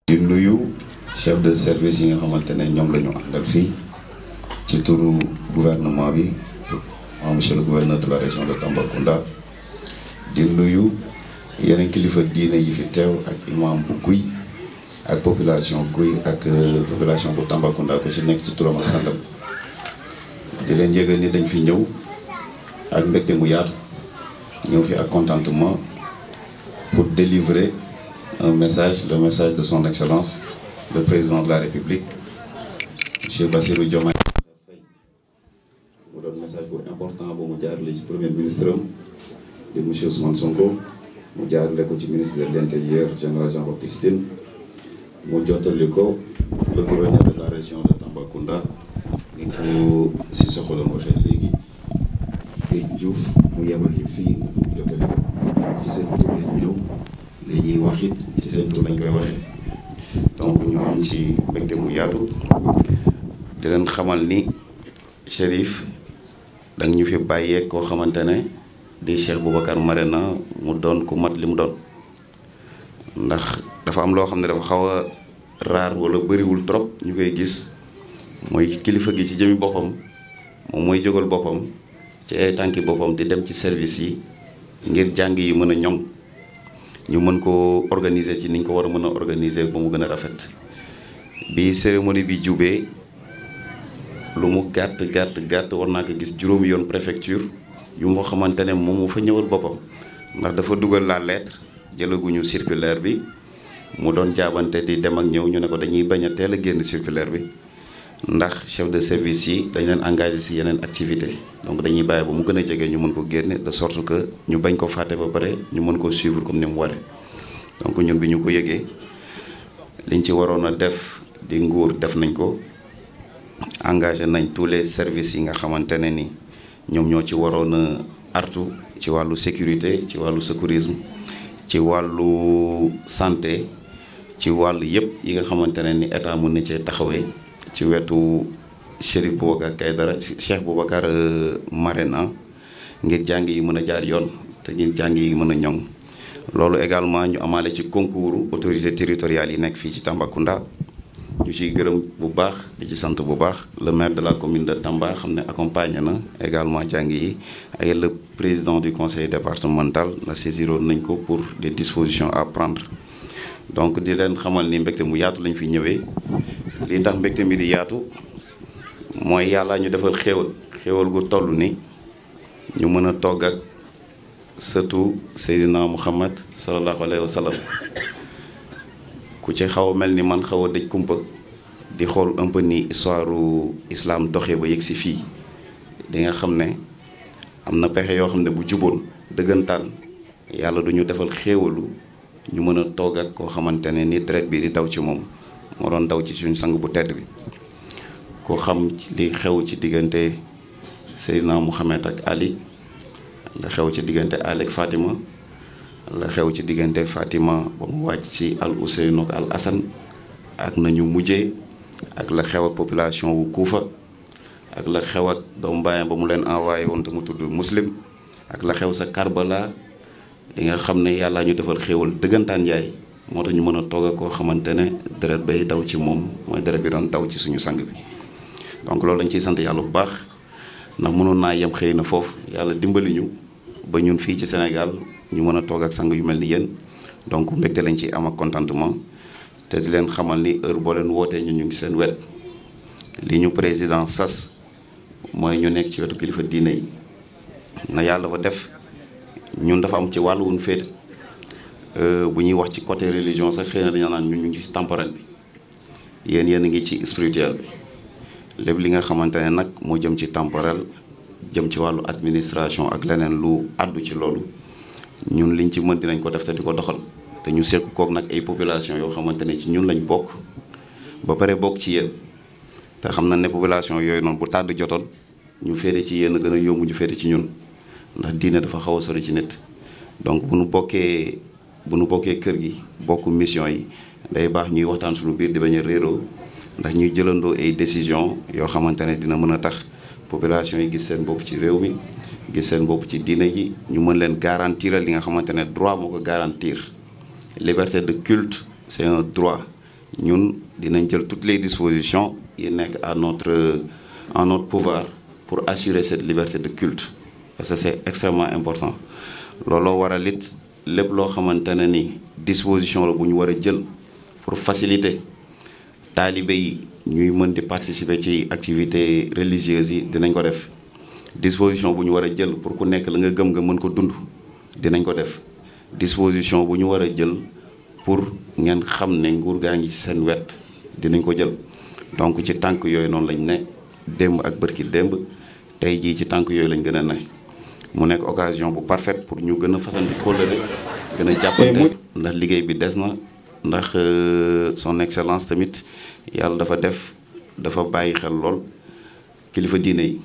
di nuyu chef de service yi nga xamante ne ñoom la ñu àndal fii ci turu gouvernement bi monsieur le gouverneur de la région de Tambacounda di nuyu yeneen kilifa diine yi fi teew ak imam bu Guy ak population Guy ak population bu Tambacounda ko ci nekk ci turam ak santam di leen yëgal ni dañ fi ñëw ak mbégte mu yaatu ñëw fi ak contentement pour délivrer un message, le message de son excellence le président de la République monsieur Bassirou Diomaye Faye mu doon message bu important bu mu jaarale ci premier ministre am di monsieur Ousmane Sonko mu jaarale ko ci ministre de l'intérieur général Jean-Baptiste Tine mu jottali ko le gouverneur de la région de Tambacounda ni ko si soxaloon waxee léegi Guèye Diouf mu yebal ñu fii jottali ko ci seen tur lañ ñëw li ñuy wax it ci seen tur lañ koy waxee donc ñu am ci mbégte mu yaatu di leen xamal ni Chérif danga ñu fi bàyyee koo xamante ne di Cheikh Boubacar Marena mu doon ku mat li mu doon ndax dafa am loo xam ne dafa xaw a raar wala bëriwul trop ñu koy gis mooy kilifa gi ci jëmi boppam moom mooy jógal boppam ci ay tànki boppam di dem ci service yi ngir jàng yi mën a ñoŋ ñu mën ko organiser ci niñ ko war a mën a organiser ba mu gën a rafet bi cérémonie bi jubee lu mu gàtt war naa ko gis juróomi yoon préfecture yu moo xamante ne moom mu fa ñëwal boppam ndax dafa dugal la lettre jëlaguñu circulaire bi mu doon jaabante di dem ak ñëw ñu ne ko dañuy bañ a teel a génn circulaire bi ndax chef de service yi dañ leen engagé ci yeneen activité donc dañuy bàyyi ba mu gën a jege ñu mën ko génne de sorte que ñu bañ ko fàtte ba pare ñu mën ko suivre comme ni mu waree donc ñun bi ñu ko yëgee liñ ci waroon a def di nguur def nañ ko engagé nañ tous les services yi nga xamante ne ni ñoom ñoo ci waroon a artu ci wàllu sécurité ci wàllu secourisme ci wàllu santé ci wàllu yëpp yi nga xamante ne ni état mën na cee taxawee ci wetu Chérif Boubacar Kaïdara Cheikh Boubacar Marena ngir jàng yi mën a jaar yoon te ngir jàng yi mën a ñoŋ loolu également ñu amaale ci concours autorités territoriales yi nekk fii ci Tambacounda ñu ciy gërëm bu baax di ci sant bu baax le maire de la commune de Tamba xam ne accompagné na également jàng yi ak le président du conseil départemental la saisiroon nañ ko pour des dispositions à prendre donc di leen xamal ni mbégte mu yaatu lañ fi ñëwee lii tax mbégte mi di yaatu mooy yàlla ñu defal xéewal gu toll ni ñu mën a togg ak sëtu Seydina Muhammad sallallahu alayhi wa sallam ku ci xaw a mel ni man xaw a dëj kumpa di xool un peu ni histoire islam doxee ba yegg si fii di nga xam ne am na pexe yoo xam ne bu juboon dëggantaan yàlla du ñu defal xéewalu ñu mën a togg ak koo xamante ne ni deret bi di daw ci moom moo doon daw ci suñu sang bu tedd bi ku xam li xew ci diggante Seydina Mouhamed ak Ali la xew ci diggante Ali ak Fatima la xew ci diggante Fatima ba mu wàcc ci al Ousseynou ak al Hassan ak nañu mujjee ak la xew ak population wu Kuufa ak la xew ak doomu baayam ba mu leen envoyé woon te mu tudd Muslim ak la xew sa Karbala li nga xam ne yàlla ñu defal xéewal dëggantaan yaay moo tax ñu mën a toog ak koo xamante ne deret bay daw ci moom mooy deret bi doon daw ci suñu sang bi donc loolu dañ ciy sant yàlla bu baax ndax mënoon naa yem xëy na foofu yàlla dimbali ñu ba ñun fii ci Sénégal ñu mën a toog ak sang yu mel ni yéen donc mbégte lañ ci am ak contentement te di leen xamal ni heure boo leen wootee ñu ngi seen wet li ñu président sas mooy ñu nekk ci wetu kilifa diine yi na yàlla dafa def ñun dafa am ci wàllu wuñ féete bu ñuy wax ci côté religion sax xëy na dañoo naan ñun ñu ngi ci temporel bi yéen a ngi ci spirituel bi lépp li nga xamante ne nag moo jëm ci temporel jëm ci wàllu administration ak leneen lu àddu ci loolu ñun liñ ci mën dinañ ko def te di ko doxal te ñu sekk kook nag ay population yoo xamante ne ci ñun lañ bokk ba pare bokk ci yéen te xam na ne population yooyu noonu bu tàdd jotoon ñu féete ci yéen a gën a yomb ñu féete ci ñun ndax diine dafa xaw a sori ci nit donc bu nu bokkee kër gi bokk mission yi day baax ñuy waxtaan suñu biir di bañ a réeroo ndax ñuy jëlandoo ay décision yoo xamante ne dina mën a tax population yi gis seen bopp ci réew mi gis seen bopp ci diine ji ñu mën leen garantir li nga xamante ne droit moo ko garantir liberté de culte c'est un droit ñun dinañ jël toutes les dispositions yi nekk en notre pouvoir pour assurer cette liberté de culte parce que c'est extrêmement important looloo waral it lépp loo xamante ne ni disposition la bu ñu war a jël pour faciliter taalibe yi ñuy mën di participer ci activités religieuses yi dinañ ko def disposition bu ñu war a jël pour ku nekk la nga gëm nga mën ko dund dinañ ko def disposition bu ñu war a jël pour ngeen xam ne nguur gaa ngi seen wet dinañ ko jël donc ci tànk yooyu noonu lañ ne démb ak bërki démb tey jii ci tànk yooyu lañ gën a ne mu nekk occasion bu parfaite pour ñu gën a fasanti kóllëre gën a jàppante ndax liggéey bi des na ndax son excellence tamit yàlla dafa def dafa bàyyi xel lool kilifa diine yi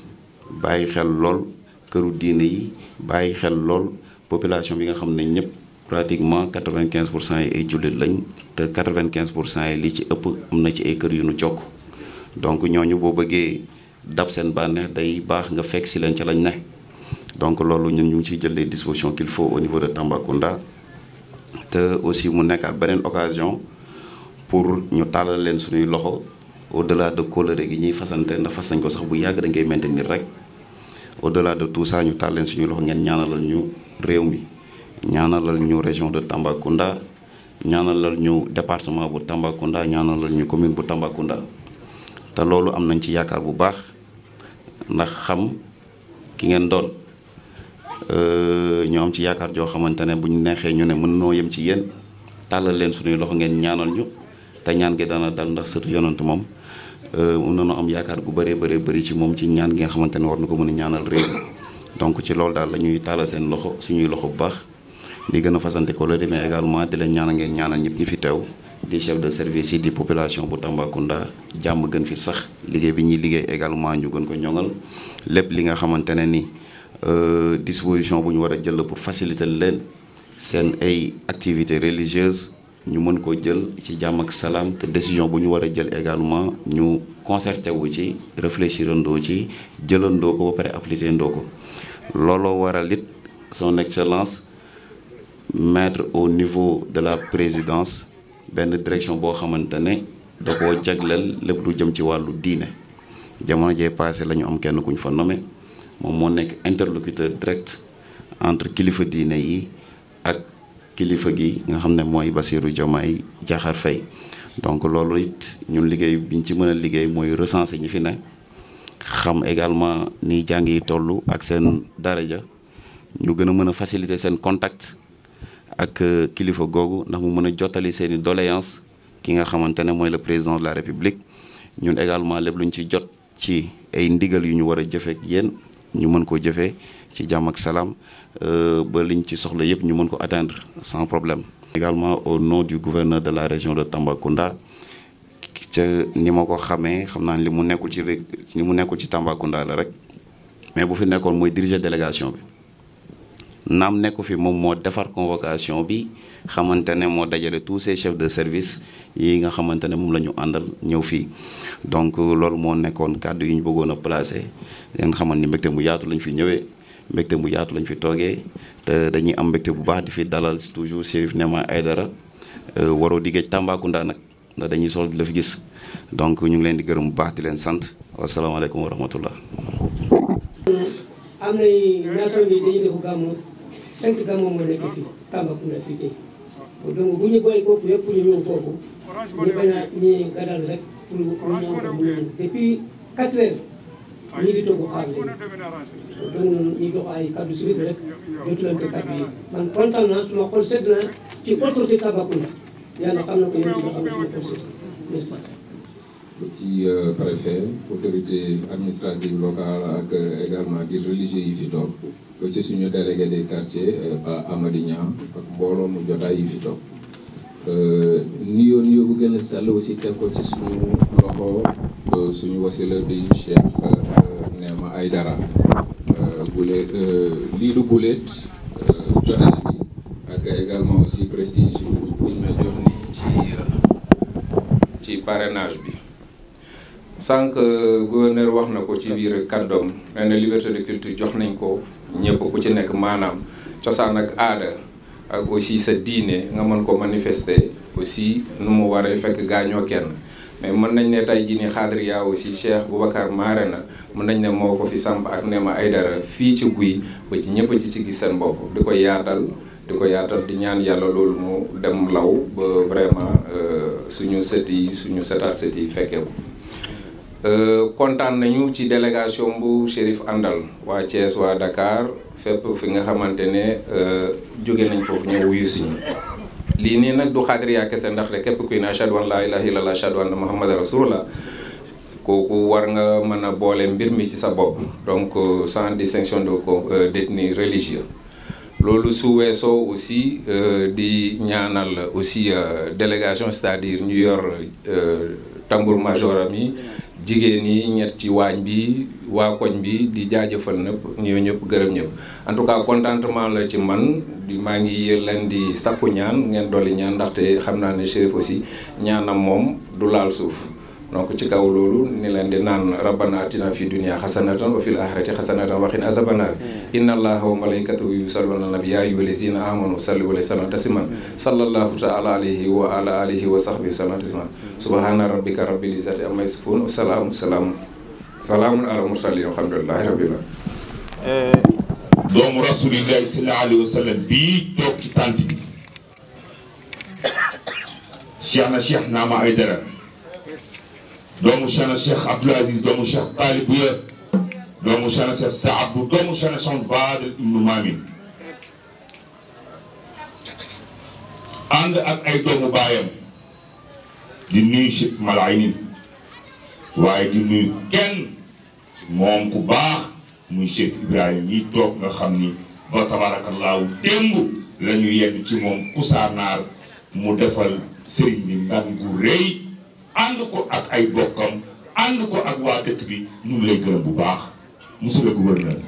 bàyyi xel lool këru diine yi bàyyi xel lool population bi nga xam ne ñëpp pratiquement 95% yi ay jullit lañ te 95% yi li ci ëpp am na ci ay kër yu nu jokk donc ñooñu boo bëggee dab seen bànneex day baax nga fekk si leen ca lañ ne donc loolu ñun ñu ngi ciy jël les dispositions qu'il faut au niveau de Tambacounda te aussi mu nekkaat beneen occasion pour ñu tàllal leen suñuy loxo au-delà de kóllëre gi ñuy fasante ndax fas nañ ko sax bu yàgg da ngay maintenir rek au-delà de tout ça ñu tàll leen suñuy loxo ngeen ñaanalal ñu réew mi ñaanalal ñu région de Tambacounda ñaanalal ñu département bu Tambacounda ñaanalal ñu commune bu Tambacounda te loolu am nañ ci yaakaar bu baax ndax xam ki ngeen doon ñu am ci yaakaar joo xamante ne bu ñu neexee ñu ne mën noo yem ci yéen tàllal leen suñuy loxo ngeen ñaanal ñu te ñaan gi dana dal ndax surtout yonent moom mun nañoo am yaakaar gu bëree bëri ci moom ci ñaan gi nga xamante ne war na ko mën a ñaanal réew donc ci loolu daal la ñuy tàllal seen loxo suñuy loxo bu baax di gën a fasante ko la mais également di leen ñaanal ngeen ñaanal ñëpp ñi fi teew di chef de service yi di population bu Tambacounda jàmm gën fi sax liggéey bi ñuy liggéey également ñu gën ko ñoŋal lépp li nga xamante ne ni disposition bu ñu war a jël pour faciliter leen seen ay activités religieuses ñu mën ko jël ci jàmm ak salaam te décision bu ñu war a jël également ñu concerté wu ci réfléchirandoo ci jëlandoo ko ba pare appliqué ndoo ko looloo waral it son excellence mettre au niveau de la présidence benn direction boo xamante ne da koo jagleel lépp lu jëm ci wàllu diine jamono jee passé la ñu am kenn ku ñu fa nommé moom moo nekk interlocuteur direct entre kilifa diine yi ak kilifa gi nga xam ne mooy Bassirou Diomaye Diakhar Faye donc loolu it ñun liggéey bi ñu ci mën a liggéey mooy recenser ñi fi ne xam également ni jàng yi toll ak seen daraja ñu gën a mën a faciliter seen contact ak kilifa googu ndax mu mën a jottali seeni doléance ki nga xamante ne mooy le président de la république ñun également lépp lu ñu ci jot ci ay ndigal yu ñu war a jëfee ak yéen ñu mën ko jëfee ci jàmm ak salaam ba liñ ci soxla yëpp ñu mën ko atteindre sans problème. également au nom du gouverneur de la région de Tambacounda ca ni ma ko xamee xam naa li mu nekkul ci Tambacounda la rek mais bu fi nekkoon mooy diriger délégation bi. naam nekku fi moom moo defar convocation bi xamante ne moo dajale tous ces chefs de service yi nga xamante ne moom la ñu àndal ñëw fii donc loolu moo nekkoon kàddu yi ñu bëggoon a placé leen xamal ni mbégte mu yaatu lañ fi ñëwee mbégte mu yaatu lañ fi toogee te dañuy am mbégte bu baax di fi dalal toujours Chérif Néma Aïdara waroo di géej Tambacounda nag ndax dañuy soxla di la fi gis donc ñu ngi leen di gërëm bu baax di leen sant wasalaamaaleykum wa rahmatullah. am na ñaata nit dañuy def gàmmu 5 gàmmu moo nekk fii Tambacounda fii tey donc bu ñu boole kooku yëpp ñu ñëw foofu ñu bañ a ñuy gadal rek pour ñu ñëw depuis 4 heures ñi di toog xaar léegi donc ñu jox ay kaddu si rek jotulante kaddu yi man kontaan naa suma xol sedd na ci autorité Tambacounda yàlla xam na ko yéen ci xam na suma xol sedd ci préfet autorité administrative locale ak également di religieux yi fi toog ba ci suñu délégué des quartiers ba Amady Niang ak mbooloo mu jotaay yi fi toog nuyoo bu gën a sell aussi teg ko ci suñu loxo suñu wasila di Cheikh Néma Aïdara guleet lii du guleet jotaay bi ak également aussi prestige buñ ma jox ni ci parrainage bi sànq gouverneur wax na ko ci biir kàddoom nee na liberté de culte jox nañ ko ñëpp ku ci nekk maanaam cosaan ak aada ak aussi sa diine nga mën ko manifester aussi nu mu waree fekk gaañoo kenn mais mën nañ ne tey jii ni xaadiriya aussi Cheikh Boubacar Marena mën nañ ne moo ko fi samp ak Néma Aïdara fii ci Guy ba ci ñëpp ci gis seen bopp di ko yaatal di ñaan yàlla loolu mu dem law ba vraiment suñu sët yi suñu sëtaat sët yi fekkee ko kontaan nañu ci délégation bu Chérif àndal waa Thiès waa Dakar fépp fi nga xamante ne jóge nañ foofu ñëw wuyu suñu lii nii nag du xaadiriya kese ndaxte képp kuy ne ashhadu an laa ilaaha illallah ashhadu anna muhammadan rasulullah kooku war nga mën a boole mbir mi ci sa bopp donc sans distinction d'ethnie religieuse loolu su weesoo aussi di ñaanal aussi délégation c'est-à-dire ñu yor tambour major am yi jigéen yi ñett ci waañ bi waa koñ bi di jaajëfal ñëpp ñoo ñëpp gërëm ñëpp en tout cas contentement la ci man maa ngi leen di sakku ñaan ngeen dolli ñaan ndaxte xam naa ne Chérif aussi ñaanam moom du laal suuf donc ci kaw loolu ni leen di naan rabbana atina fi dunya xasanatan wa fil axirati xasanatan wa qina azaban nar inna allaha wa malaikatahu yusalluna ala nabi ya ayyuha allazina amanu sallu alayhi wa sallimu tasliman sallallahu ta'ala alayhi wa ala alihi wa sahbihi wa sallam tasliman subhana rabbika rabbil izzati amma yasifun wa salamun ala mursalin walhamdulillahi rabbil alamin doomu rasulillahi sallallahu alayhi wa sallam bii toog ci tànt bi Cheikh Néma Aïdara doomu Cheikh Abdoul Aziz doomu Cheikh Talibouya doomu Cheikh Saabou doomu Cheikh Fadel ibnu Mamin ànd ak ay doomu baayam di nuyu Cheikh Malaynin waaye di nuyu kenn moom ku baax muy Cheikh Ibrahima ñi toog nga xam ni ba tabaarakallaahu démb la ñu yenn ci moom Kousanaar mu defal sëriñ bi ngan gu rëy ànd ko ak ay bokkam ànd ko ak waa dëkk bi ñu ngi lay gërëm bu baax monsieur le gouverneur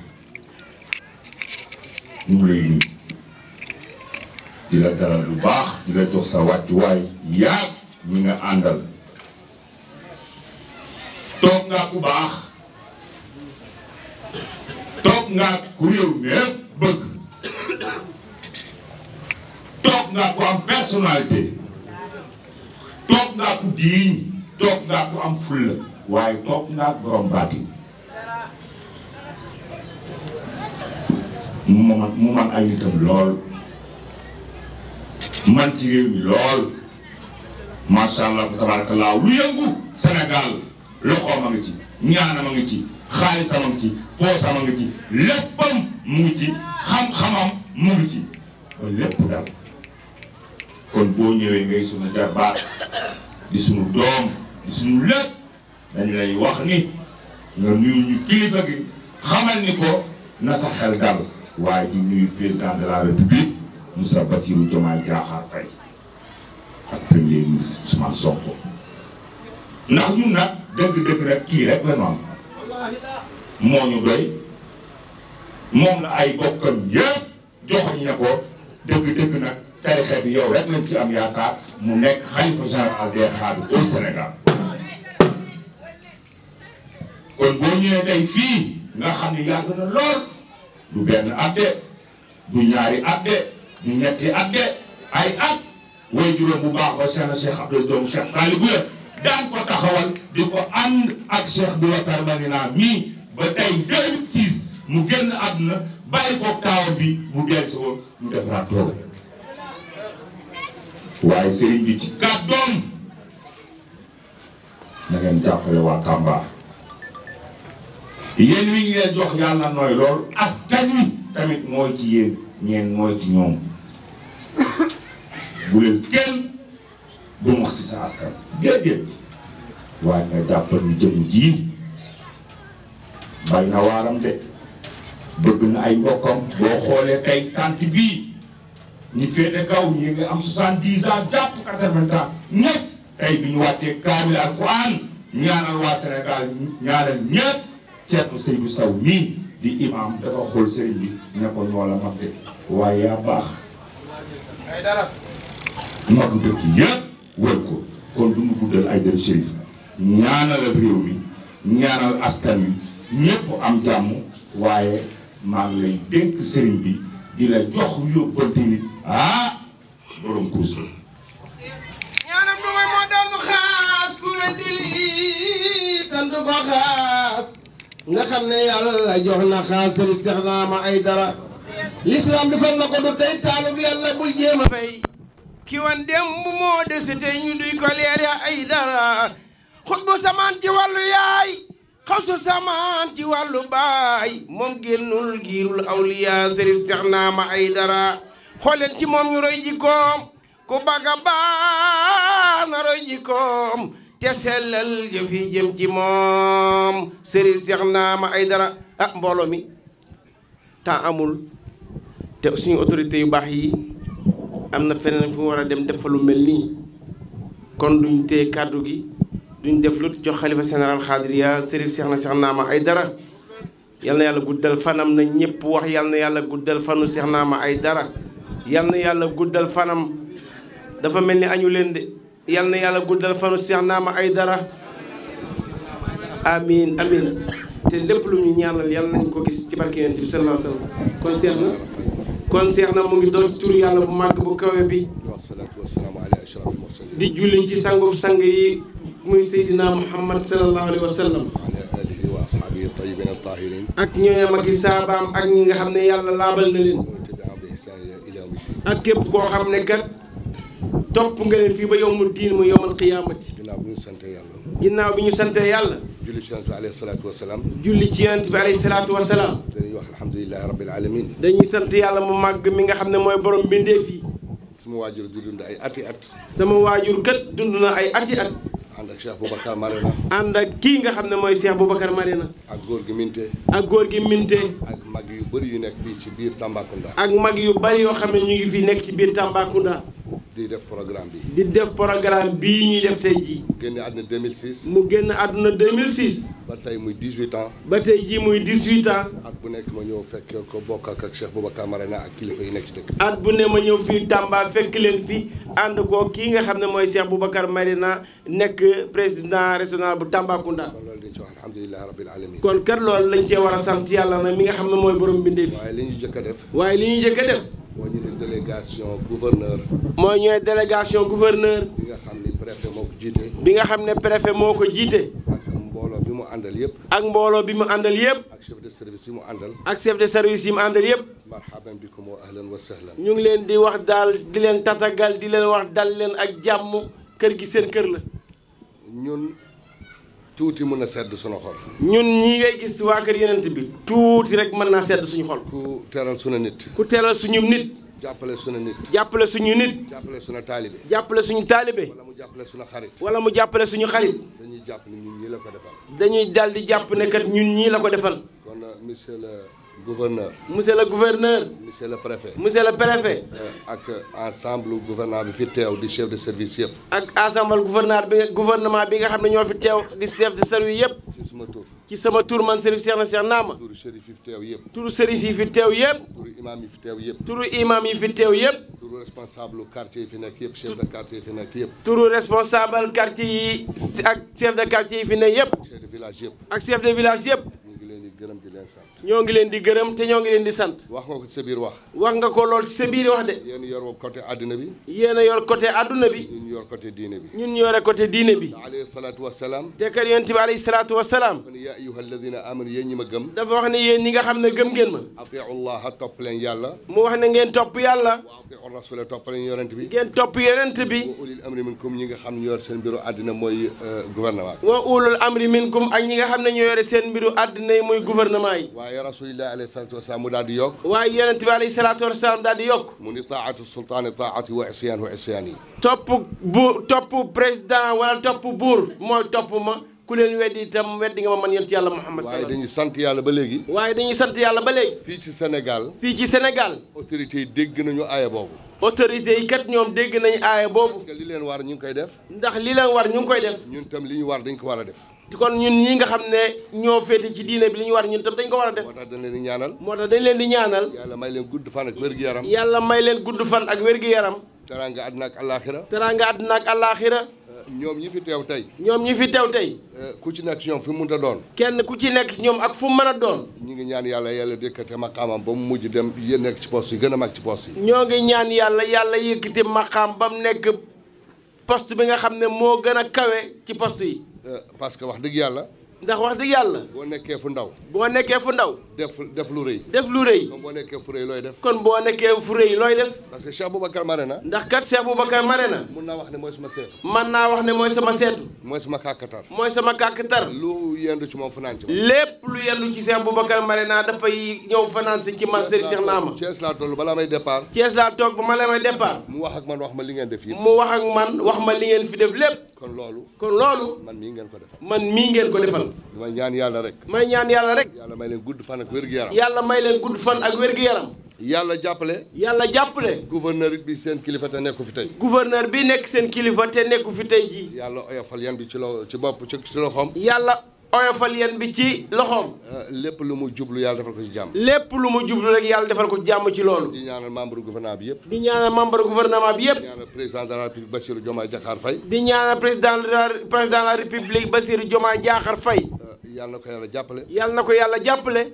ñu ngi lay nuyu di la dalal bu baax di la jox sa wàccuwaay yaag ñi nga àndal toog nga ku baax toog nga ku réew mépp bëgg toog nga ku am personnalité toog nga ku diiñ toog nga ku am fulla waaye toog nga borom baati mu man ay nitam lool man ci réew mi lool macha allah tabarakallah lu yëngu Sénégal loxoom a ngi ci ñaanam a ngi ci xaalisam a ngi ci poosam a ngi ci léppam mu ngi ci xam-xamam mu ngi ci ba lépp dal kon boo ñëwee ngay sunu jarbaat di sunu doom di sunu lépp dañ lay wax ni nga nuyu ñu kilifa gi xamal ni ko na sa xel dal waaye di nuyu président de la république Moussa Bassirou Diomaye Diakhar Faye ak premier ministre Ousmane Sonko ndax ñun nag dëgg-dëgg rek kii rek la noonu moo ñu doy moom la ay bokkam yëpp joxoñ ne ko dëgg-dëgg nag tarixa bi yow rek lañ ci am yaakaar mu nekk xalifa général des Khadres au Sénégal kon boo ñëwee tey fii nga xam ne yàgg na lool du benn at de du ñaari at de du ñetti at de ay at way juróom bu baax ba Cheikh Abdou doomu Cheikh Talibouya daan ko taxawal di ko ànd ak Cheikh Boubacar Marena mii ba tey 2006 mu génn àdduna bàyyi ko taawam bi mu dellusi woon ñu defaraat toog waaye sëriñ bi ci kàddoom na ngeen jàppale waa Tamba yéen wi ñu leen jox yàlla nooy lool askan wi tamit mooy ci yéen ñeen mooy ci ñoom bu leen kenn bu mu wax ci sa askan déedéet waaye nga jàppal ni jëmm ji bay na waaram de bëgg na ay mbokkam boo xoolee tey tant bii ñi féete kaw ñi nga am 70 ans jàpp 80 ans ñëpp tey bi ñu wàccee kaamil alxuraan ñaanal waa Sénégal ñaanal ñëpp Ceerno Seydou Sow mii di imam dafa xool sëriñ bi ne ko ñoo la mag de waaye yaa baax mag dëkk yëpp wër ko kon du ñu guddal ay dër Chérif ñaanal réew mi ñaanal askan wi ñëpp am jàmm waaye maa ngi lay dénk sëriñ bi di la jox yóbbante nit borom kurus sant ko xaas nga xam ne yàlla jox na xaas Sëriñ Seex Naama Aydara l'islam bi fan na ko du tey taalub yàlla bul jéem a fay ki wan démb moo desi tey ñu duy ko leere Aydara xutbu samaan ci wàllu yaay xawsu samaan ci wàllu baay moom génnul giirul awliya Sëriñ Seex Naama Aydara xooleen ci moom ñu roy jikkoom ku bagga baax na roy jikkoom te sellal jëf yi jëm ci moom Sëriñ Seex Naama Aydara ah mbooloo mi temps amul te suñu autorité yu baax yi am na feneen fu mu war a dem def fa lu mel nii kon duñ téye kàddu gi duñ def lu jox xalifa général xaadiriya Sëriñ Seex Naama Aydara yal na yàlla guddal fanam na ñëpp wax yal na yàlla guddal fanu Seex Naama Aydara yal na yàlla guddal fanam dafa mel ni añu leen de yal na yàlla guddal fanu Seex Naama Aydara amiin amiin te lépp lu ñu ñaanal yal nañ ko gis ci barke Yonent bi sallallahu alayhi wa sallam kon seex na mu ngi doon ci turu yàlla bu màgg bu kawe bi di julli ci sangu sang yi muy Seydina Muhammad sallallahu alayhi wa sallam ak ñooñam ak i saabaam ak ñi nga xam ne yàlla laabal na leen ak képp koo xam ne kat topp nga leen fii ba yawmu diin mu yawmal qiyaamati ginnaaw bi ñu sante yàlla julli ci yonent bi alayhi salaatu wa salaam julli ci yonent bi alayhi salaatu wa salaam dañuy wax alhamdulilahi rabbil alamin dañuy sant yàlla mu màgg mi nga xam ne mooy borom mbindeef yi sama waajur di dund ay ati at sama waajur kat dund na ay ati at ànd ak Cheikh Boubacar Marena ànd ak kii nga xam ne mooy Cheikh Boubacar Marena ak góor gi Minte ak góor gi Minte ak mag yu bëri yu nekk fii ci biir Tambacounda ak mag yu bëri yoo xam ne ñu ngi fii nekk ci biir Tambacounda di def programme bi di def programme bii ñuy def tey jii mu génne àdduna 2006 mu génn àdduna 2006 ba tey muy 18 ans ba tey jii muy 18 ans at bu nekk ma ñëw fekk ko bokk ak Cheikh Boubacar Marena ak kilifa yi nekk ci dëkk at bu ne ma ñëw fii Tamba fekk leen fi ànd ko kii nga xam ne mooy Cheikh Boubacar Marena nekk président régional bu Tambacounda kon loolu dañ ci wax alhamdulilahi rabbil alamin kon kat loolu lañ cee war a sant yàlla nag mi nga xam ne mooy borom bindee fi waaye li ñu jëkk a def waaye li ñu jëkk a def moo ñu ne délégation gouverneur mooy ñooy délégation gouverneur bi nga xam ni préfet moo ko jiite bi nga xam ne préfet moo ko jiite ak mbooloo bi mu àndal yëpp ak mbooloo bi mu àndal yëpp ak chef de service yi mu àndal ak chef de service yi mu àndal yëpp marhaban bikum wa ahlan wa sahlan ñu ngi leen di wax daal di leen tatagal di leen wax dal leen ak jàmm kër gi seen kër la ñun tuuti mën a sedd suñu xol ñun ñi ngay gis waa kër Yonent bi tuuti rek mën naa sedd suñu xol ku teral suñu nit ku teral suñu nit jàppale suñu nit jàppale suñu nit jàppale suñu taalibe jàppale suñu taalibe wala mu jàppale suñu xarit wala mu jàppale suñu xarit dañuy jàpp ni ñun ñii la ko defal dañuy dal di jàpp ne kat ñun ñii la ko defal kon monsieur le gouverneur monsieur le gouverneur monsieur le préfet monsieur le préfet ak ensemble gouvernement bi fi teew di chef de service yëpp ak ensemble gouvernement bi nga xam ne ñoo fi teew di chef de service yëpp ci suma tur ci sama tur man Sërif Seex na Seex Naama turu chérif yi fi teew yëpp turu sërif yi fi teew yëpp turu imam yi fi teew yëpp turu imam yi fi teew yëpp turu responsable quartier yi fi nekk yëpp chef de quartier yi fi nekk yëpp turu responsable quartier yi ak chef de quartier yi fi ne yëpp chef de village yëpp ak chef de village yëpp ñu ngi leen di gërëm di leen sant ñoo ngi leen di gërëm te ñoo ngi leen di sant wax nga ko ci sa biir wax wax nga ko lool ci sa biir wax de yéen yor côté àddina bi yéen a yor côté adduna bi ñun yor côté diine bi ñun ñoore côté diine bi alayhi salaatu wasalaam te kat Yonent bi alayhi salaatu wasalaam kon yaa ayyuha alladina amanu yéen ñi ma gëm dafa wax ne yéen ñi nga xam ne gëm ngeen ma atiu llaha topp leen yàlla mu wax ne ngeen topp yàlla wa atiu rasula topp leen yonent bi ngeen topp Yonent bi wa ulil amri minkum ñi nga xam ne yor seen mbiru àddina mooy gouvernement wa ulul amri minkum ak ñi nga xam ne ñoo yore seen mbiru àddina yi muy gouvernement yi waaye rasulillahi alayhi salaatu wasalaam mu daal di yokk waaye Yonent bi alayhi salaatu wasalaam daal di yokk mu ni taatu sultaani taati wa isyaanu isyaan yi topp président wala topp buur mooy topp ma ku leen weddi itam weddi nga ma man yonent yàlla Muhammad waaye sallallahu dañuy sant yàlla ba léegi waaye dañuy sant yàlla ba léegi fii ci Sénégal fii ci Sénégal autorités yi dégg nañu aaya boobu autorités yi kat ñoom dégg nañu aaya boobu parce que li leen war ñu ngi koy def ndax li leen war ñu ngi koy def ñun tam li ñu war dañ ko war a def kon ñun ñi nga xam ne ñoo féete ci diine bi li ñu war ñun tam dañ ko war a def moo tax dañ leen di ñaanal moo tax dañ leen di ñaanal yàlla may leen gudd fan ak wér-gu-yaram yàlla may leen gudd fan ak wér-gu-yaram teraanga àddina ak àllaaxira teraanga àddina ak àllaaxira ñoom ñi fi teew tey ñoom ñi fi teew tey ku ci nekk ci ñoom fi mu mënta doon kenn ku ci nekk ñoom ak fu mu mën a doon ñi ngi ñaan yàlla yàlla dékkate maqaamam ba mu mujj dem yéen nekk ci poste yi gën a mag ci poste yi ñoo ngi ñaan yàlla yëkkati maqaam ba mu nekk poste bi nga xam ne moo gën a kawe ci poste yi parce que wax dëgg yàlla ndax wax dëgg yàlla boo nekkee fu ndaw boo nekkee fu ndaw def lu rëy def lu rëy kon boo nekkee fu rëy looy def kon boo nekkee fu rëy looy def parce que Cheikh Boubacar Marena ndax kat Cheikh Boubacar Marena mun naa wax ne mooy sama seetu man naa wax ne mooy sama seetu mooy sama kàkkatar mooy sama kàkkatar lu yendu ci moom fanaan ci man lépp lu yendu ci Cheikh Boubacar Marena dafay ñëw fanaan si ci man Serigne Cheikh Naama Thiès laa toll balaa may départ Thiès laa toog ba ma la may départ mu wax ak man wax ma li ngeen def yëpp mu wax ak man wax ma li ngeen fi def lépp kon loolu man mii ngeen ko defal man mii ngeen ko defal may ñaan yàlla rek may ñaan yàlla rek yàlla may leen gudd fan ak wér-gu-yaram yàlla may leen gudd fan ak wér-gu-yaram yàlla jàppale gouverneur bi seen kilifa te nekku fi tey gouverneur bi nekk seen kilifa te nekku fi tey ji yàlla oyofal yan bi ci loxoom yàlla oyofal yan bi ci loxoom lépp lu mu jublu yàlla defal ko ci jàmm lépp lu mu jublu rek yàlla defal ko jàmm ci loolu di ñaanal membre gouvernement bi yëpp di ñaanal membre gouvernement bi yëpp di ñaanal président de la république Bassirou Diomaye Diakhar Faye di ñaanal président de la république Bassirou Diomaye Diakhar Faye yàlla na ko yàlla jàppale yàlla na ko yàlla jàppale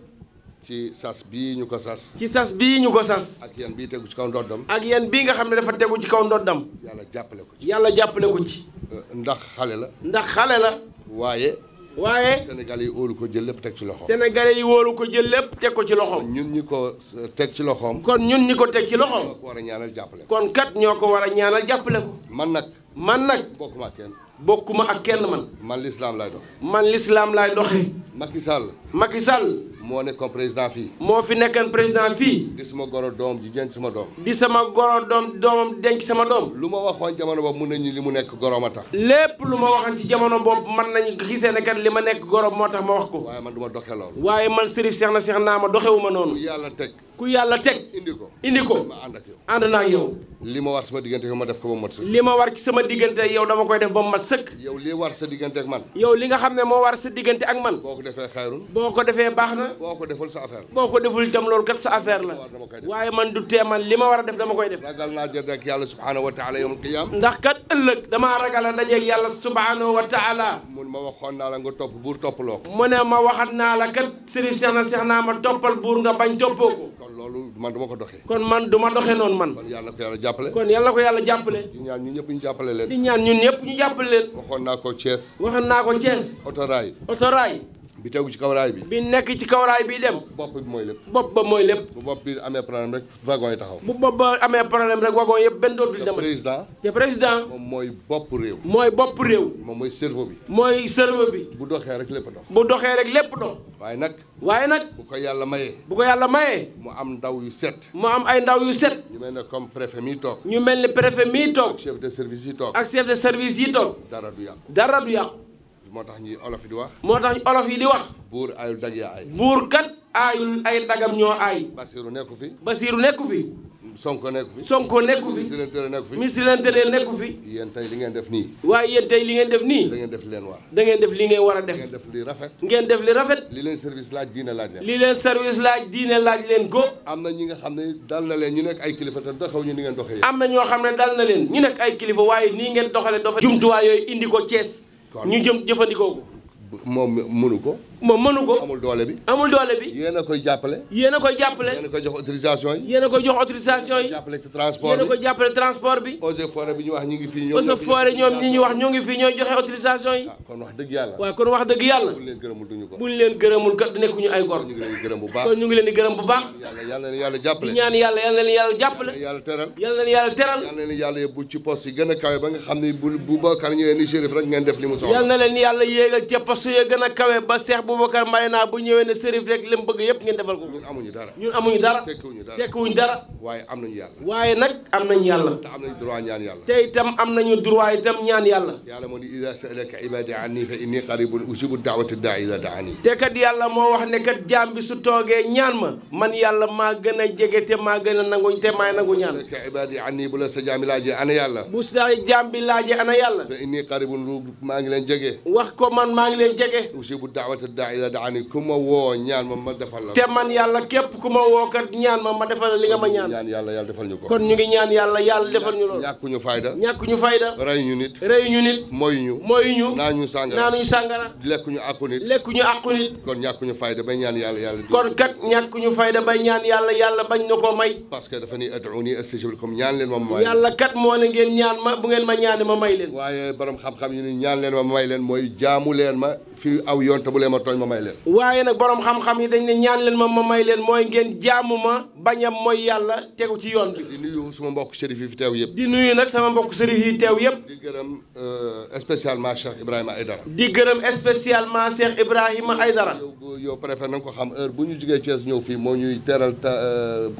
ci sas bii ñu ko sas ci sas bii ñu ko sas ak yan bii tegu ci kaw ndoddam ak yan bii nga xam ne dafa tegu ci kaw ndoddam yàlla jàppale ko ci yàlla jàppale ko ci ndax xale la waaye Sénégalais yi óolu ko jël lépp teg ci loxoom Sénégalais yi wóolu ko jël lépp teg ko ci loxoom ñun ñi ko teg ci loxoom kon ñun ñi ko teg ci loxoom ñoo ko war a ñaanal jàppale kon kat ñoo ko war a ñaanal jàppale ko man nag bokkuma ak kenn man l'islam lay dox man l'islam lay doxe Macky Sall moo nekkoon président fii moo fi nekkoon président fii di sama goro doom ji denc sama doom di sama goro doomam denc sama doom lu ma waxoon jamono boobu mun nañu li mu nekk goroom a tax lépp lu ma waxoon ci jamono boobu man nañu gisee ne kat li ma nekk goroom moo tax ma wax ko waaye man du ma doxe loolu waaye man Serif Cheikh Naama doxewuma noonu ku yàlla teg indi ko ma ànd ak yow ànd naa ak yow li ma war sama diggante yow ma def ko ba mu mat sëkk li ma war ci sama diggante yow dama koy def ba mu mat sëkk yow li war sa diggante ak man yow li nga xam ne moo war sa diggante ak man boo ko defee xayrun boo ko defee baax na boo ko deful sa affaire boo ko deful itam loolu kat sa affaire la waaye man du tee man li ma war a def dama koy def ragal naa jënd ak yàlla subhanahu wa taala yawmal qiyaam ndax kat ëllëg damaa ragal a dajeeg yàlla subhanahu wa taala mun ma waxoon naa la nga topp buur toppaloo ko mu ne ma waxat naa la kat Serif Cheikh Naama toppal buur nga bañ toppoo ko kon loolu man duma ko doxee kon man du ma doxee noonu man kon yàlla na ko yàlla jàppale kon yàlla na ko yàlla jàppale di ñaan ñun ñëpp ñu jàppale leen di ñaan ñun ñëpp ñu jàppale leen waxoon naa ko Thiès autorail bi tegu ci kaw raay bi nekk ci kaw raay bi dem bopp bi mooy lépp bopp ba mooy lépp bu bopp bi amee problème rek wagon yi taxaw bu bopp ba amee problème rek wagon yëpp benn dootul dem te président moom mooy bopp réew moom mooy cerveau bi bu doxee rek lépp dox waaye nag bu ko yàlla mayee mu am ndaw yu set ñu mel ne comme préfet mii toog ak chef de service yi toog dara du yàqu moo tax ñi olof yi di wax buur aayul dag yaa aay buur kat aayul ay dagam ñoo aay Basiru nekku fi Sonko nekku fi ministre de l'Intérieur nekku fi yéen tey li ngeen def nii waaye yéen tey li ngeen def nii da ngeen def li leen war da ngeen def li ngeen war a def ngeen def li rafet li leen service laaj diine laaj leen ko am na ñi nga xam ne dal na leen ñu nekk ay kilifa te doxew ñu ni ngeen doxee am na ñoo xam ne dal na leen ñu nekk ay kilifa waaye nii ngeen doxale jumtuwaay yooyu indi ko Thiès ñu jëfandikoo ko moom mënu ko amul doole bi yéen a koy jàppale yéen a koy jox autorisation yi jàppale ci transport bi eaux et forêt bi ñu wax ñu ngi fii ñoom ñi ñu wax ñoo ngi fii ñooy joxe autorisation yi kon wax dëgg yàlla buñ leen gërëmul kat nekkuñu ay gor ñu ngi leen di gërëm bu baax kon ñu ngi leen di gërëm bu baax yàlla na yàlla jàppale di ñaan yàlla na leen yàlla jàppale yàlla na leen yàlla yóbbu ci poste yi gën a kawe ba nga xam ne bu Boubacar ñëwee ni Chérif rek ngeen def li mu soxla yàlla na leen yàlla yéegal ca poste yi gën a kawe ba Cheikh Boubacar Marena bu ñëwee ne Serif rek li mu bëgg yëpp ngeen defal ko ñun amuñu dara tekkiwuñu dara waaye am nañu yàlla waaye nag am nañu yàlla te am nañu droit ñaan yàlla te itam am nañu droit itam ñaan yàlla moo ni ida sa'alaka ibadi anni fa inni qaribun ujibu da'wata da'i ila da'ani te kat yàlla moo wax ne kat jaam bi su toogee ñaan ma man yàlla maa gën a jege te maa gën a nangu te maay nangu ñaan ka ibadi anni bu la sa jaam bi laajee ana yàlla bu sa jaam bi laajee ana yàlla fa inni qaribun lu maa ngi leen jege wax ko man maa ngi leen jege ujibu da'wata da'i ila da'ani ku ma woo ñaan ma defal la te man yàlla képp ku ma woo kat ñaan ma defal la li nga ma ñaan yàlla defal ñu ko kon ñu ngi ñaan yàlla defal ñu loolu ñàkkuñu fayda rey ñu nit moyu ñu naanuñu sàngara lekkuñu àqu nit kon ñàkkuñu fayda bay ñaan yàlla kon kat ñàkkuñu fayda bay ñaan yàlla bañ na ko may parce que dafa ni ad'uuni astajib lakum ñaan leen ma may yàlla kat moo ne ngeen ñaan ma bu ngeen ma ñaane ma may leen waaye borom xam-xam yi ni ñaan leen ma may leen mooy jaamu leen ma fii aw yoon te bu leen ma tooñ ma may leen. waaye nag borom xam-xam yi dañ ne ñaan leen ma may leen mooy ngeen jaamu ma bañ a mooy yàlla tegu ci yoon bi. di nuyu sama mbokk sërif yi fi teew yëpp. di nuyu nag sama mbokk sërif yi teew yëpp. di gërëm spécialement Cheikh Ibrahima Aïdara. di gërëm spécialement Cheikh Ibrahima Aïdara. yow préfet na nga ko xam heure bu ñu jugee Thiès ñëw fii moo ñuy teeral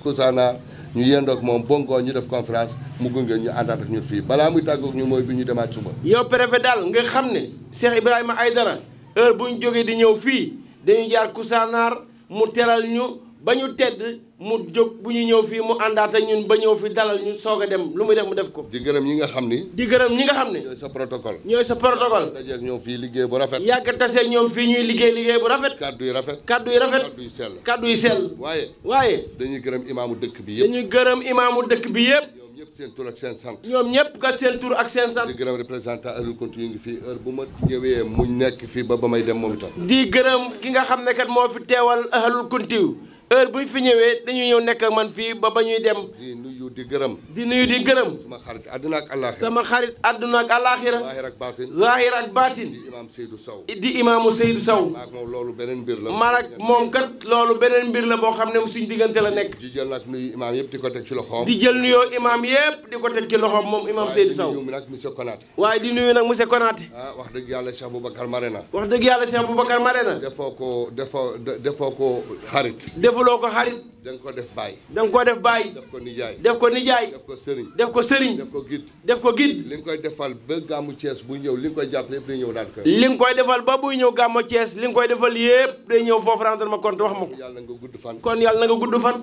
Koussanar ñu yendoog moom bongo ñu def conférence mu gunge ñu àndaat ak ñun fii balaa muy tàggoog ñu mooy bi ñu demaat suba. yow préfet daal nga xam ne Cheikh Ibrahima Aïdara heure bu ñu jógee di ñëw fii dañuy jaar Koussanar mu teral ñu ba ñu tedd mu jóg bu ñu ñëw fii mu àndaat ak ñun ba ñëw fi dalal ñu soog a dem lu muy def mu def ko. di gërëm ñi nga xam ni. di gërëm ñi nga xam ne. ñooy sa protocole. ñooy sa protocole. dajeeg ñoom fii liggéey bu rafet. yàgg taseeg ñoom fii ñuy liggéey bu rafet. kaddu yi rafet. kaddu yi rafet. kaddu yi sell. kaddu yi sell. waaye. dañuy gërëm imaamu dëkk bi yëpp. dañuy gërëm imaamu dëkk bi yëpp. ñoom ñëpp seen tur ak seen sant. ñoom ñëpp kat seen tur ak seen sant. di gërëm représentant Ahlul Kunti yu ngi fii heure bu ma ñëwee mu nekk fii ba may dem moom itam. di gërëm ki nga xam ne kat moo fi teewal Ahlul Kunti heure bu ñu fi ñëwee dañuy ñëw nekk ak man fii ba ñuy dem. di nuyu di gërëm. di nuyu di gërëm. sama xarit àdduna ak àllaaxira. sama xarit àdduna ak àllaaxira. zaahir ak baatin. zaahir ak baatin. di imaam Seydou Sow. di imaamu Seydou Sow. maa ak moom loolu beneen mbir la. man ak moom kat loolu beneen mbir la boo xam ne suñ diggante la nekk. di jël nag nuyu imaam yëpp di ko teg ci loxoom. di jël nuyoo imaam yëpp di ko teg ci loxoom moom imaam Seydou Sow. waaye di nuyu nag monsieur Konaté. waaye di nuyu nag monsieur Konaté. wax dëgg yàlla Cheikh Boubacar Marena. wax dëgg yàlla Cheikh Boubacar Marena. defoo ko xarit. defuloo ko xarit. da nga ko def baay. da nga ko def baay. def ko nijaay. def ko nijaay. def ko sëriñ. def ko sëriñ. def ko gid. def ko gid. li nga koy defal ba gàmmu Thiès bu ñëw li nga koy jàppale yëpp day ñëw daal kër. li nga koy defal ba buy ñëw gàmmu Thiès li nga koy defal yëpp day ñëw foofu rendre ma compte wax ma ko. yàlla nga gudd fan. kon yàlla na nga gudd fan.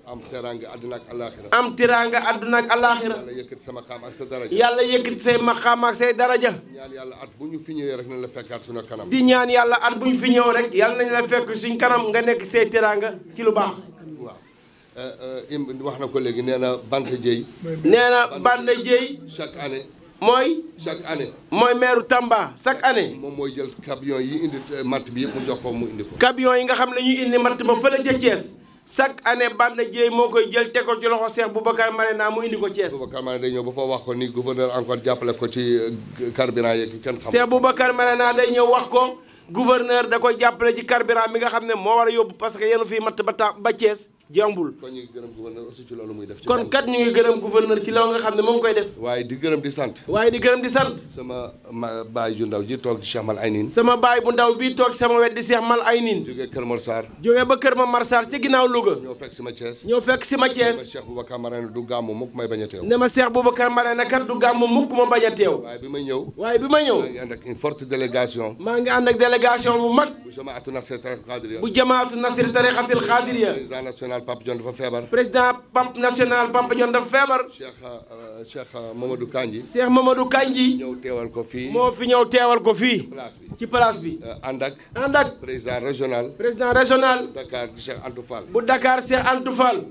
am teraanga àdduna ak alaaxira. am teraanga àdduna ak alaaxira. yàlla yëkkati sama xam ak sa daraja. yàlla yëkkati say maqaam ak say daraja. ñaan yàlla at bu ñu fi ñëwee rek nañ la fekkaat suñu kanam. di ñaan yàlla at bu ñu fi ñëw rek yàlla nañ la fekk suñ kanam nga nekk say teraanga ci lu baax. wax na ko léegi nee na Bante Dieye. nee na Bante Dieye. chaque année. chaque année. mooy maire Tamba chaque année. moom mooy jël camion yi indi matt bi yëpp mu jox ko mu indi ko. camion yi nga xam ne ñuy indi matt ba fële ca Thiès chaque année Bante Dieye moo koy jël teg ko ci loxo Cheikh Boubacar Marena mu indi ko Thiès. Boubacar Marena day ñëw ba fa wax ko ni gouverneur encore jàppale ko ci carburant yeeg kenn xam. Cheikh Boubacar Marena day ñëw wax ko gouverneur da koy jàppale ci carburant mi nga xam ne moo war a yóbbu parce que yéen fii matt ba Thiès. jàmbul kon ñu ngi gërëm gouverneur aussi ci loolu muy def. kon kat ñu ngi gërëm gouverneur ci loolu nga xam ne moom koy def. waaye di gërëm di sant. sama baay ju ndaw ji toog di Cheikh Mal Aynin. sama baay bu ndaw bii toog sama wet di Cheikh Mal Aynin. jógee Kër Mor Sarr. jógee ba Kër Mor Sarr ci ginnaaw Louga. ñëw fekk si ma Thiès. Thiès. Cheikh Boubacar Marena du gàmmu mukk may bañ a teew. ne ma Cheikh Boubacar Marena kat du gàmmu mukk ma bañ a teew. waaye bi ma ñëw. maa ngi ànd ak une forte délégation. maa ngi ànd ak délégation bu mag. bu jamaatu Nasri Tariqatil Qadiriya. bu jamaatu Nasri Tariqatil Qadiriya. président national Pape Dione dafa feebar. président Pape national Papa Dione dafa feebar. Cheikh Mamadou Kandji. Cheikh Mamadou Kandji. ñëw teewal ko fii. moo fi ñëw teewal ko fii. ci place bi. ànd ak. président régional. Dakar di Cheikh Antou Fall. bu Dakar Cheikh Antou Fall.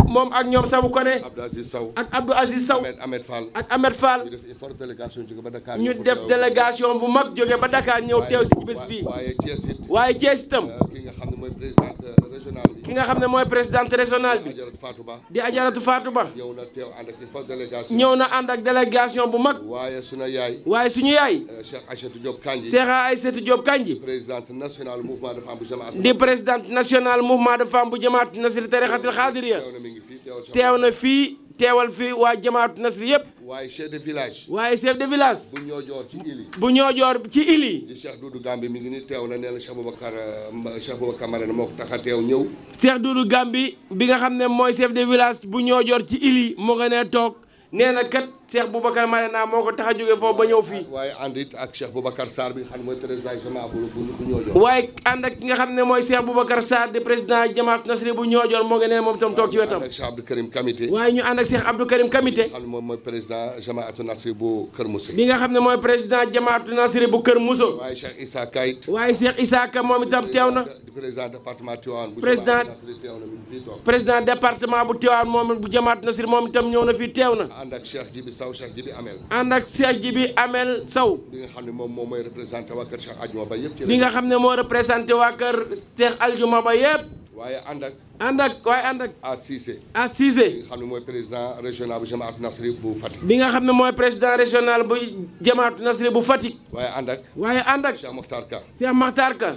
moom ak ñoom Sabou Koné. Abdou Aziz Sow. Ahmed Fall. ñu def une forte délégation jóge ba Dakar. ñu def délégation bu mag jóge ba Dakar ñëw teew si bés bii. waaye Thiès itam. ki nga xam ne mooy présidente régionale bi. ki nga xam ne mooy présidente régionale bi. di Ajaratu Fatou Ba. ñëw na teew ànd ak une forte délégation. ñëw na ànd ak délégation bu mag. waaye suñu yaay. Cheikh Aïssatou Diop Kandji. présidente nationale mouvement de femmes bu jamaat. di présidente nationale mouvement de femmes bu jamaat Nasri Tariqatil Qadiriya. teew na fii teewal fii waa jamaatu Nasri yëpp. waaye chef de village. bu ñoojoor ci ili. di Cheikh Doudou Gambi mi ngi ni teew na nee na Cheikh Boubacar Marena moo ko tax a teew ñëw. Cheikh Doudou Gambi bi nga xam ne mooy chef de village bu ñoojoor ci ili moo nga ne toog nee na kat Cheikh Boubacar Marena moo ko tax a jóge foofu ba ñëw fii. waaye ànd it ak Cheikh Boubacar Sarr bi nga xam ne mooy président jamaat bu ñoojoor. waaye ànd ak ki nga xam ne mooy Cheikh Boubacar Sarr di président jamaat Nasri bu ñoojoor moo nga ne moom tam toog ci wetam. Cheikh Abdou Karim Kamité. waaye ñu ànd ak Cheikh Abdou Karim Kamité. xam ne moom mooy président jamaatu Nasri bu Kër Moussa. bi nga xam ne mooy président jamaatu Nasri bu Kër Moussa. waaye Cheikh Issa Kayit. waaye Cheikh Issa Ka moom itam teew na. président département Tivaouane. président département bu Tivaouane moom bu jamaatu Nasri moom itam ñëw na fii teew na. ànd ak Cheikh Djibi Sow Cheikh Djibi Amel. ànd ak Cheikh Djibi Amel Sow. bi nga xam ne moom mooy représenté waa kër Cheikh Aljuma Ba yëpp. bi nga xam ne moo représenté waa kër Cheikh Aljuma Ba yëpp. waaye ànd ak. waaye ànd ak. Cissé. Cissé. bi nga xam ne mooy président régional bu Jamaatu Nasri bu Fatick. bi nga xam ne mooy président régional bu Jamaatu Nasri bu Fatick. waaye ànd ak. Cheikh Mokhtar Ka. Cheikh Mokhtar Ka.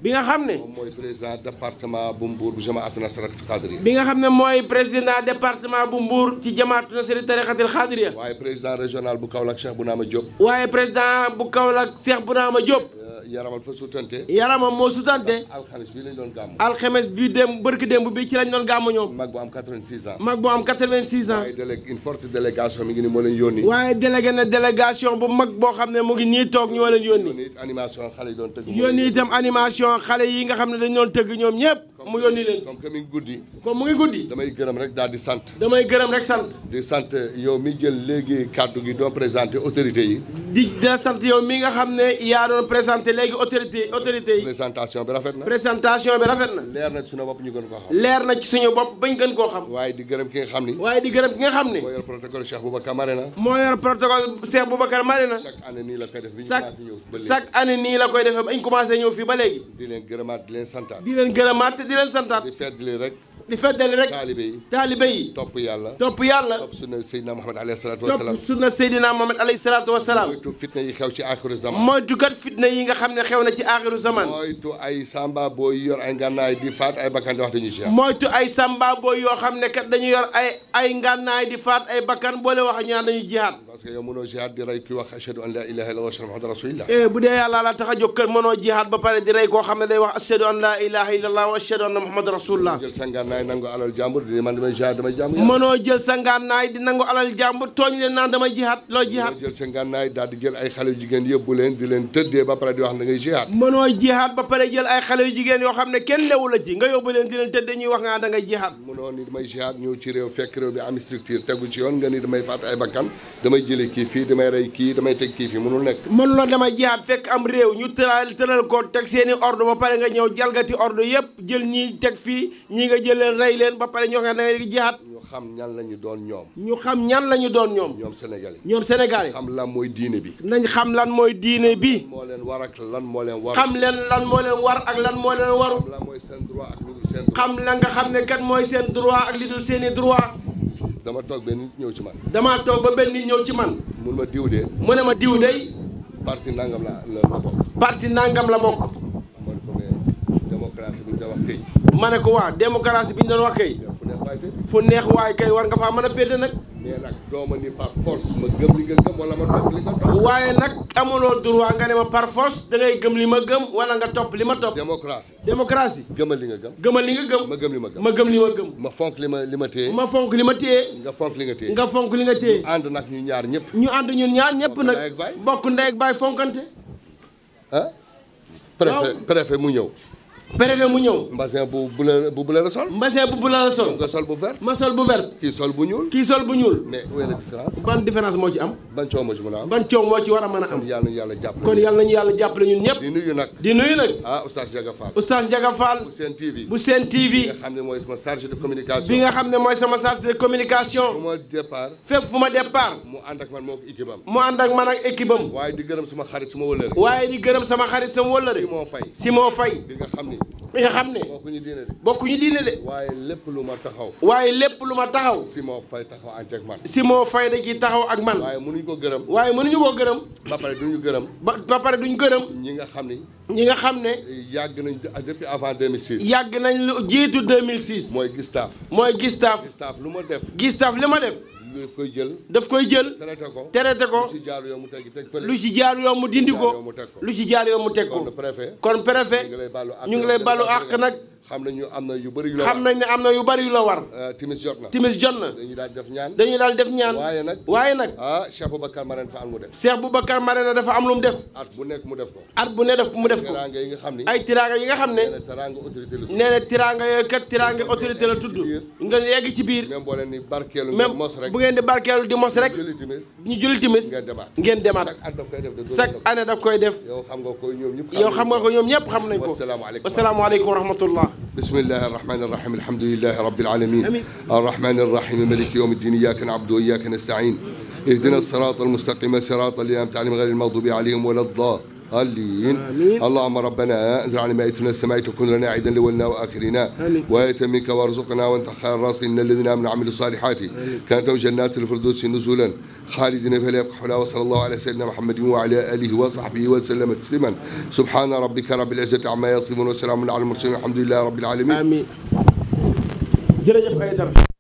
bi nga xam ne. moom mooy président département bu Mbour bu Jamaatu Nasri Khadriya. bi nga xam ne mooy président département bu Mbour ci Jamaatu Nasri Tarixatil Khadriya. waaye président régional bu Kaolack Cheikh Bounama Diop. waaye président bu Kaolack Cheikh Bounama Diop. yaramam fa sutante. yaramam moo sutante. alxames bi lañ doon gàmmu. alxames bi démb bërki démb bi ci lañ doon gàmmu ñoom. mag bu am 86 ans. mag bu am 86 ans. waaye une forte délégation mi ngi ni moo leen yónni. waaye délégué na délégation bu mag boo xam ne mu ngi nii toog ñoo leen yónni. yónni it animation xale yi doon tëgg. yónni itam animation xale yi nga xam ne dañ doon tëgg ñoom ñëpp. mu yónni leen comme que mi ngi guddi. comme mu ngi guddi. damay gërëm rek daal di sant. damay gërëm rek sant. di sant yow mi jël léegi kàddu gi doon présenté autorité yi. di sant yow mi nga xam ne yaa doon présenté léegi autorité yi. présentation bi rafet na. présentation bi rafet na. leer na ci suñu bopp ñu gën koo xam. leer na ci suñu bopp bañ gën koo xam. waaye di gërëm ki nga xam ni. waaye di gërëm ki nga xam ne. moo yor protocole Cheikh Boubacar Marena. moo yor protocole Cheikh Boubacar Marena. chaque année nii la koy def. chaque année nii la koy defee bañ commencé ñëw fii ba léegi. di leen gërëmaat di leen santaat. di leen gërëmaat te di leen santaat. di feddali rek taalibe yi topp yàlla topp sunna Seydina Muhammad alayhi salaatu wa salaam topp sunna Seydina Muhammad alayhi salaatu wa salaam moytu fitna yi xew ci aaxiru zaman moytu kat fitna yi nga xam ne xew na ci aaxiru zaman moytu ay samba booy yor ay ngànnaay di faat ay bakkan di wax dañuy jihaad moytu ay samba booy yoo xam ne kat dañu yor ay ngànnaay di faat ay bakkan boole wax ñaan dañuy jihaad parce que yow mënoo jihaad di rey kuy wax ashhadu an la ilaha illallah wa ashhadu muhammadan rasulillah bu dee yàlla la tax a jóg kër mënoo jihaad ba pare di rey koo xam ne day wax ashhadu an la ilaha illallah wa ashhadu anna muhammadan rasulullah jël sa ngànnaay nangu alal jàmbur di man damay jihaad damay jaamu mënoo jël sa ngànnaay di nangu alal jàmbur tooñ leen naan damay jihaad loo jihaad jël sa ngànnaay daal di jël ay xale yu jigéen yóbbu leen di leen tëddee ba pare di wax da ngay jihaad mënoo jihaad ba pare jël ay xale yu jigéen yoo xam ne kenn lewu la ci nga yóbbu leen di leen tëddee ñuy wax nga da ngay jihaad mënoo ni damay jihaad ñëw ci réew fekk réew bi am structure tegu ci yoon nga ni damay faat ay bakkan damay jële kii fii damay rey kii damay teg kii fii mënul nekk mënuloo damay jihaad fekk am réew ñu tëral ko teg seeni ordre ba pare nga ñëw jalgati ordre yëpp jël ñii teg fii ñii nga jël leen rey leen ba pare ñoo xam ne da ngay jihaad ñu xam ñan la ñu doon ñoom ñu xam ñan la ñu doon ñoom Sénégal yi ñoom Sénégal yi xam lan mooy diine bi nañ xam lan mooy diine bi moo leen war ak lan moo leen war xam leen lan moo leen war ak lan moo leen waru lan mooy seen droit ak li dul seen droit xam la nga xam ne kat mooy seen droit ak li dul seeni droit dama toog benn nit ñëw ci man damaa toog ba benn nit ñëw ci man mun ma diw de mu ne ma diw day parti nangam la bokk parti nangam la bokk ma ne ko mais démocratie bi ñu doon wax kay ma ne ko waa démocratie bi ñu doon wax kay fu neex waay kay war nga faa mën a féete nag mais nag dooma ni par force ma gëm li nga gëm wala ma topp li nga topp waaye nag amuloo droit nga ne ma par force da ngay gëm li ma gëm wala nga topp li ma topp démocratie gëmal li nga gëm gëmal li nga gëm ma gëm li ma gëm ma gëm li ma gëm ma fonk li ma téye ma fonk li ma téye nga fonk li nga téye nga fonk li nga téye ànd nag ñu ñaar ñëpp ñu ànd ñun ñaar ñëpp nag bokk ndey ak baay fonkante ah préfet mu ñëw préfet mu ñëw mbasin bu bula la sol mbasin bu bula la sol nga sol bu vert ma sol bu vert kii sol bu ñuul kii sol bu ñuul mais où est la différence ban différence moo ci am ban coow moo ci mën a am ban coow moo ci war a mën a am yàlla nañu yàlla jàppale kon yàlla nañu yàlla jàppale ñun ñëpp di nuyu nag ah Oustaz Ndiaga Fall Oustaz Ndiaga Fall bu Sen TV bu Sen TV nga xam ne mooy sama chargé de communication bi nga xam ne mooy sama chargé de communication fu ma départ fépp fu ma départ mu ànd ak man moo ko équipe am mu ànd ak man ak équipe am waaye di gërëm sama xarit sama wëllëre waaye di gërëm sama xarit sama wëllëre Simon Faye bi nga xam ni bi nga xam ne bokkuñu diine de waaye lépp lu ma taxaw Simon Faye taxaw ànd ak man Simon Faye da ciy taxaw ak man waaye mënuñu ko gërëm ba pare duñu gërëm ba pare duñu gërëm ñi nga xam ne yàgg nañ depuis avant 2006 yàgg nañ lu jiitu 2006 mooy Gustave lu ma def daf koy jël traité ko lu ci jaar yoon mu dindi ko lu ci jaar yoon mu teg ko kon préfet ñu ngi lay balu àq nag xam nañu am na yu bëri yu bari yu la war timis jot na dañuy daal def ñaan waaye nag Cheikh Boubacar Marena dafa am lu def Cheikh Boubacar Marena dafa am lu mu def at bu nekk mu def ko tiraanga yi nga xam ne nee na tiraanga yooyu kat tiraanga autorité la tudd nga yegg ci biir même boo leen di barkeelu ngeen mos rek bu ngeen di barkeelu di mos rek ñu julli timis ngeen demaat chaque année daf koy def yow xam nga ko ñoom ñëpp xam nañ ko wasalaamaaleykum wa rahmatullah بسم الله الرحمن الرحيم الحمد لله رب العالمين الرحمن الرحيم مالك يوم الدين إياك نعبد وإياك نستعين اهدنا الصراط المستقيم صراط الذين أنعمت عليهم غير المغضوب عليهم ولا الضالين غالين اللهم ربنا ازرعنا مائتنا من السماء تكون لنا عيدا لولنا واخرنا وآية منك وارزقنا وانت خير الرازقين ان الذين امنوا وعملوا الصالحات كانت لهم جنات الفردوس نزولا خالدين فيها لا يبقى حلا. وصلى الله على سيدنا محمد وعلى اله وصحبه وسلم تسليما. سبحان ربك رب العزة عما يصفون وسلام على المرسلين والحمد لله رب العالمين. amiin jërëjëf Aïdara.